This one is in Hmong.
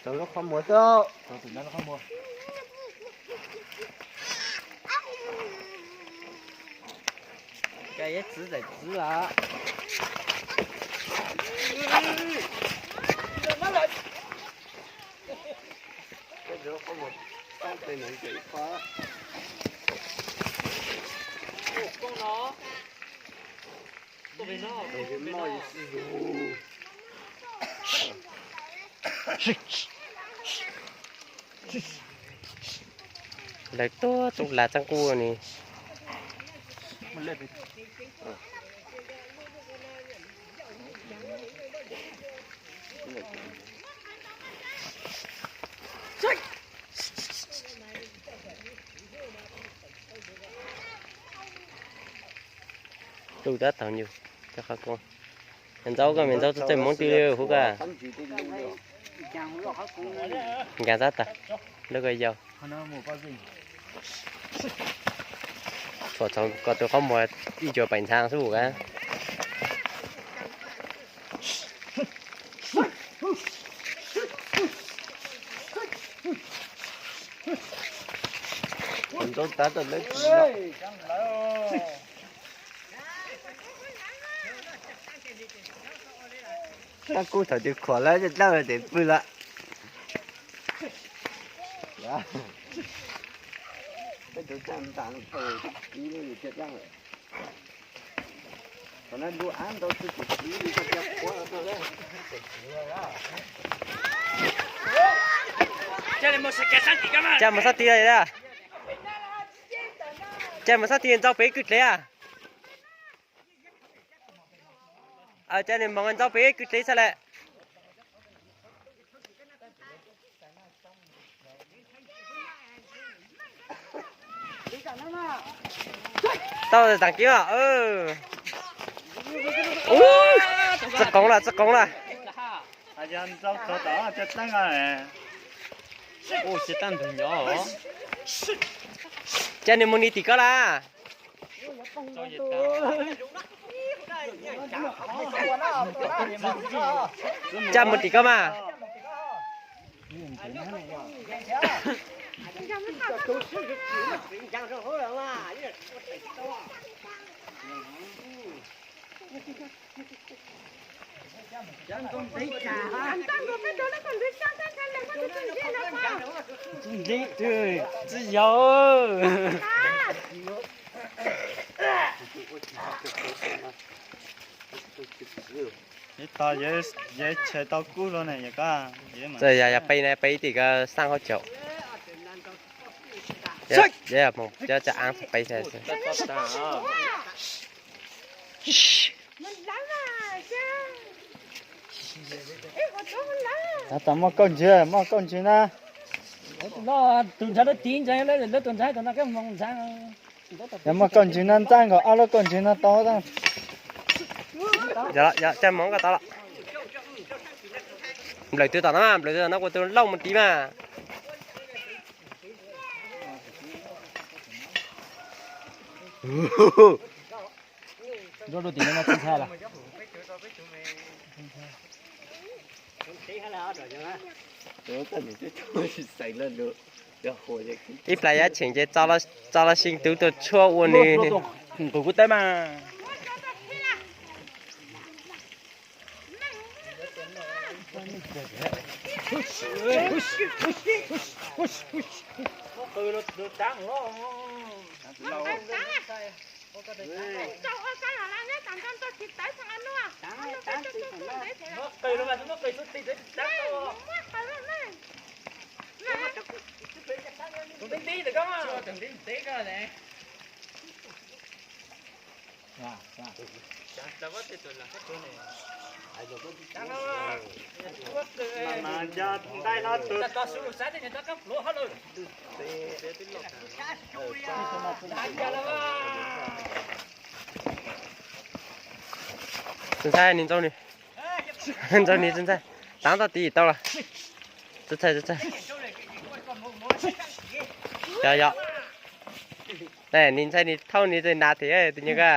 Rau lub qhov muag xwb. Koj yeej txwv txawm txwv los. Lawv tuaj tub las txaj nkuj ni. Tus tab tom nyuj cov qhov koob. Ntxaub koj me ntxaub txawj txawj hmoov twg li huv koj. Nkas tab tom lub koj yau. Tshuam txog koj tus qhov muag ib cuag paim ntxhab xwb ua. Ntxaub tab tom lawv tsis los. Tab kuj thaum twg khuam lawm coj dlaab tes pw lawm. Coj mus sab tid lawm. Coj mus sab tid ntxaug pem kwj dlev. Coj nws mus ntxaug pem kwj dlev xwb lawm. Tau taam kiv os. Txawj qoov lawm, txawj qoov lawm. Coj nws mus ni tim koj lawm. Coj mus tim koj mas. Tsis yog. Tos yog tshem tau kub los ne yog koj. Yog peb na, peb tim koj xaj hauv caum. Yog moog cov cov aav peb xwb. Tab tom muaj kauj ntsig, muaj kauj ntsig na. Tus ntxhais lawv tiv ntxhais lawv tus ntxhais tom no koj moog ntxhais. Yog muaj kauj ntsig no ntxaib nkaus ob lub kauj ntsig no tau. Coj moog koj tau lawm. Nplawm twg tom no, nplawm twg tom no kuas tus lauj mus tiv mas. Nrog rau tim no tsis ntshai lawm. Ib plag yab cheem ces txo los sib tub tuaj tshuab ua nws. Nqus kuv teb mas. Tub ntxhais, nws ntxaug nws, ntxaug nws tub ntxhais. Tav toj tid tau lawm. Tub ntxhais, tub ntxhais. Yog yog. Nws ntxhais nws thauj nws txawm ntas thiab tus nyuag ko.